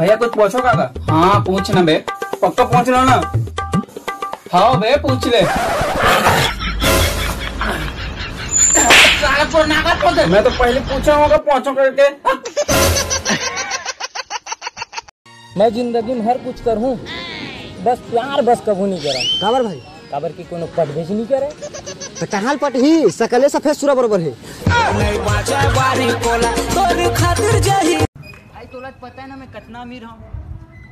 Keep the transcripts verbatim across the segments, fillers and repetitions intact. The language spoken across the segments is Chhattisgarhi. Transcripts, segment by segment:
भैया, कुछ पूछो काका? हाँ, पूछ ना बे। पक्का पूछ लो ना। हाँ बे, पूछ ले। साला तोर नाका पूछ। मैं तो पहले पूछा हूँ, पूछो करके। मैं जिंदगी में हर कुछ कर हूँ, बस प्यार बस कभू नहीं करा। काबर भाई? काबर कि कोनो पटबेज नहीं करे। तो कहाँ पट ही? सकले सफेद सुरा बरोबर है। भाई, तोला तो पता है ना, मैं कितना अमीर हूँ।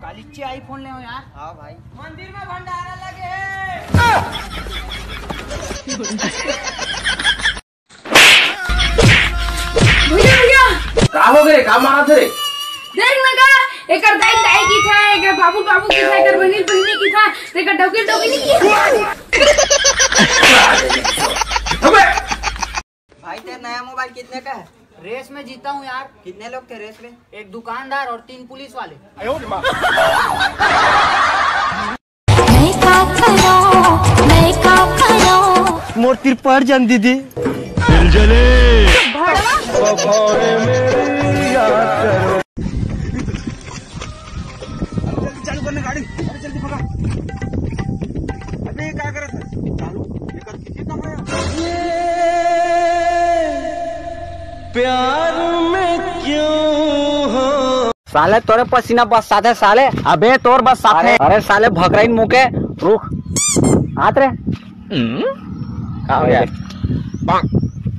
कालिच्चे iPhone ले हो यार। हाँ भाई। मंदिर में भंडारा लगे है। भैया, भैया। का हो गए? का मारा थे? देख ना का, एकर दाई दाई की था, एकर बाबू बाबू की था, एकर बहिनी बहिनी की था, एकर डौकी डौकी नहीं की। अबे! भाई, तेरा नया मोबाइल कितने का है? रेस में जीता हूँ यार। कितने लोग थे रेस में? एक दुकानदार और तीन पुलिस वाले। मैं का करो, मैं का करो। मोर तिर पड़ जान दीदी। दिल जले। भड़वा। अरे जल्दी चालू करना गाड़ी, अरे जल्दी भगा। अबे ये क्या करे सर? चालू, ये कर, ये कहाँ है? प्यार में क्यों हो? साले तोरे पसीना बरसात है साले। अबे तोर बरसात अरे, है। अरे साले भकराइन मुँह के, रुक। हाथ रे। का हो गया?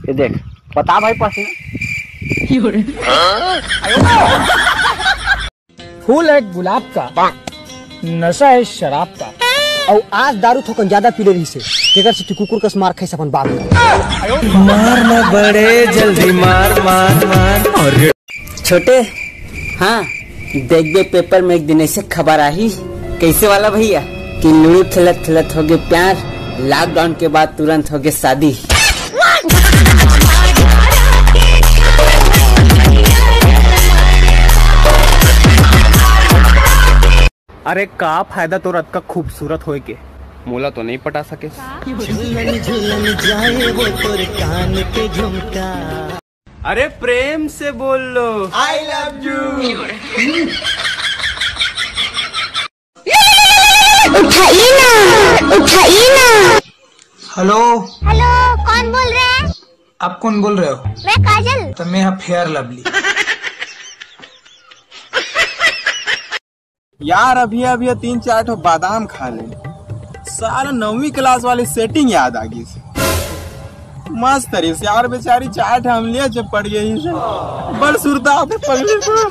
ये देख, बता भाई पसीना। फूल है गुलाब का, नशा है शराब का। और आज दारू थोकन ज्यादा पी ले रही से, तेकर से तू कुकुर कस मार खाइस अपन बाप का। मार ना बड़े जल्दी मार, मार, मार। और छोटे, हाँ, देखबे पेपर में एक दिन ऐसे खबर आही, कैसे वाला भैया, कि लूडो खेलत खेलत होगे प्यार, लॉकडाउन के बाद तुरंत होगे शादी। अरे का फायदा तोर अतका खूबसूरत होए के? मोला तो नहीं पटा सके। झूलन झूलन जाए वो तोर कान के झुमका। अरे प्रेम से बोल लो। I love you। उठाइए ना, उठाइए ना। हेलो। हेलो, कौन बोल रहे हैं? आप कौन बोल रहे हो? मैं काजल। तो मैं यहाँ फेयर लवली। यार, अभी अभी ये तीन चार ठो बादाम खा ले, साला नौवीं क्लास वाली सेटिंग याद आ गई से। मस्त तरी से यार, बेचारी चार ठो हम लिए जब पड़ गई से। बड़ सुरता आते पगली पर।